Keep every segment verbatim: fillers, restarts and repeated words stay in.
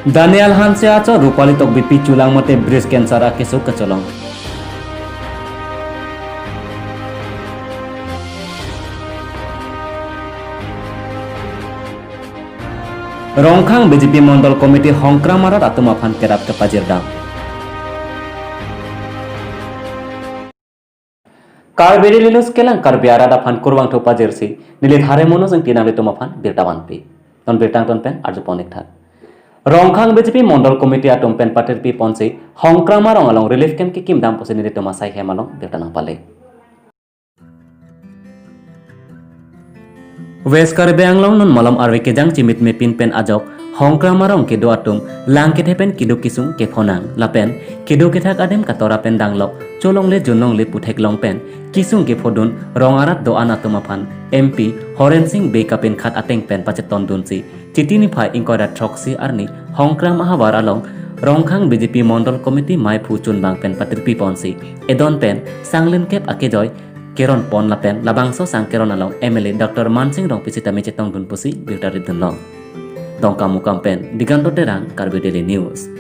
Daniel Hanse achor Rupali Tokbipi chulang mate breast cancer akeso kacholong. Rongkhang B J P Mondol Committee Hongkram arat atum aphan kerap kepajirdam. Karbi Daily News kelang Karbi arat aphan kurvangthu pajirsi, neli Thare Mono Jengti nanglitum aphan birta vanpi. Non birta angton pen arjupon ik tha. Rongkhang B J P Mondol Committee atum pen patirpi ponsi, Hongkram arong along relief camp kekim dam pusi nelitum asai hem along birta nangpale. West Karbi Anglong non malom arve kejang chimit mepin pen ajok Hongkram arong kedo atum lang kethe pen keduk kesung kephonang lapen keduk kethak adim katora pen danglok cholongle junlongle putheklong pen kesung kephodun rong arat do-an atum aphan M P Horen Sing Bey kapinkhat ateng pen pachetondunsi Chiti niphai ingkoi ra throksi arni Hongkram ahavar along Rongkhang B J P Mondol Committee maiphu chunbang pen patirpi ponsi edon pen sang limkep akejoi keron pon lapen labangso sang keron along M L A Doctor Mansing Rongpi sitame chetongdun pusi birta ridunlong. Dongkamukam pen Diganto Terang, Karbi Daily News.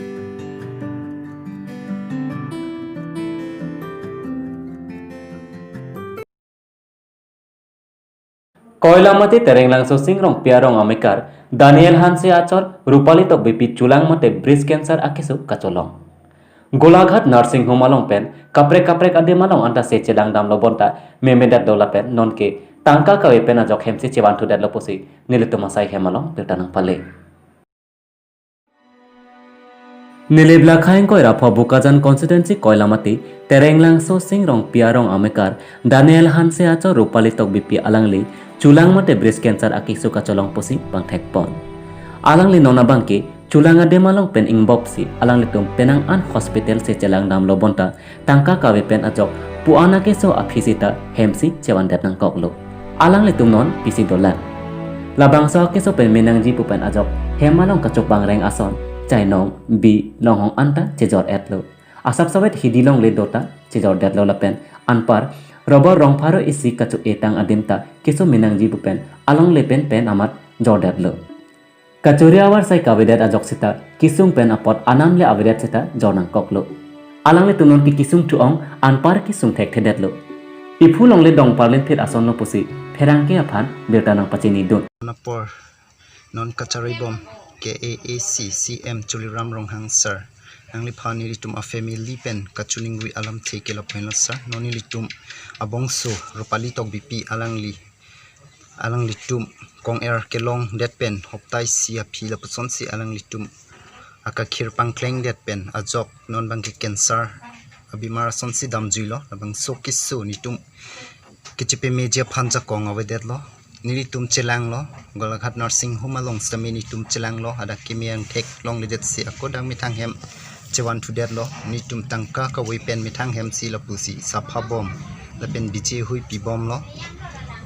Koilamati Terenglangso Singrongpi arong amekar Daniel Hanse achor Rupali Tokbipi chulang mate breast cancer akeso kacholong. Golaghat Nursing Home along pen kaprek kaprek adim along anta se chelang damlo bonta memedat do lapen nonke tangka kave pen ajok hemsi chevanthudetlo pusi nelitum asai hem along birta nangpale. Nilip lakha ingkoi ra pho Bokajan constituency Koilamati Terenglangso Singrongpi arong amekar Daniel Hanse achor Rupali Tokbipi alangli chulang mate breast cancer akeso kacholong pusi bangthekpon. Alangli non abangke chulang adim along pen ingbopsi alanglitum penang an hospital se chelang damlo bonta tangka kave pen ajok pu-an akeso aphi sita hemsi chevandet nangkoklo. Alanglitum non pisi dolang. Labangso akeso pen menangji pu pen ajok hem along kachok bangreng ason, chainong, bi, longhong anta chejor-etlo. Asap sawet hidi longle dota chejordetlo lapen anpar rubber rong pharo isi kacho-etang adim ta keso menangji pu pen alongle pen pen amat jordetlo. Kachori avarsai kavedet ajok sita kesung pen apot anam le avedet sita jor nangkoklo. Alanglitum non ke kesung thu-ong anpar kesung thekthedetlo. Iphu longle dongparlin phit asonlo pusi pherangke aphan birta nangpachinidun. Apor non kacharibom K A A C C M Tuliram Ronghang sir, nangliphan nelitum a family pen kachiningri alamthe ke lapu henlo sir. Non nelitum abongso Rupali Tokbipi alangli alanglitum kong-er kelongdet pen hopta isi aphi lapusonsi alanglitum akakhir pangklengdet pen ajok non abangke cancer abimar asonsi damjuilo. Labangso keso nelitum kechepemeji aphan jakong avedetlo. Nelitum chelanglo, Golaghat Nursing Home along sitame nelitum chelanglo, hadak keme angthek longledetsi ako dak methang hem chevanthudetlo. Nelitum tangka kave pen methang hemsi lapusi saphabom lapen biji hui pibomlo.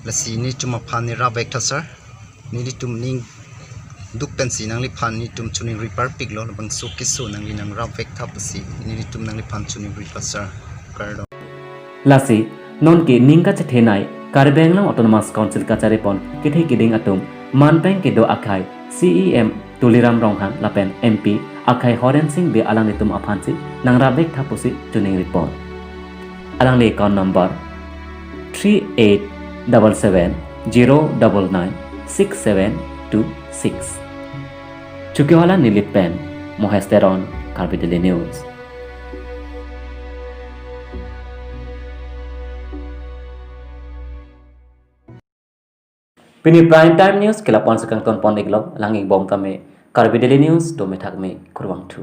Lasi nelitum aphan nirap vek tha sir. Nelitum ning duk pensi nangliphan nelitum chiningri parpiklo, labangso keso nangli nangrap vek tha pusi nelitum nangliphan chiningri pa sir. Kardom. Lasi nonke ning kachethenei Karbi Anglong Autonomous Council kacharipon kethe keding atum manpeng kedo akhai C E M Tuliram Ronghang lapen M P akhai Horen Sing Bey alanglitum aphansi nangrap vek tha pusi chiningripon. Alangli account number three eight double seven zero double nine six seven two six. Chokihola Nilip pen Mohes Teron, Karbi Daily News. Pini Prime Time News ke lapu-an si kangtonpon iklo, lang-ikbom tame, Karbi Daily News, dome thakme, kurvangthu.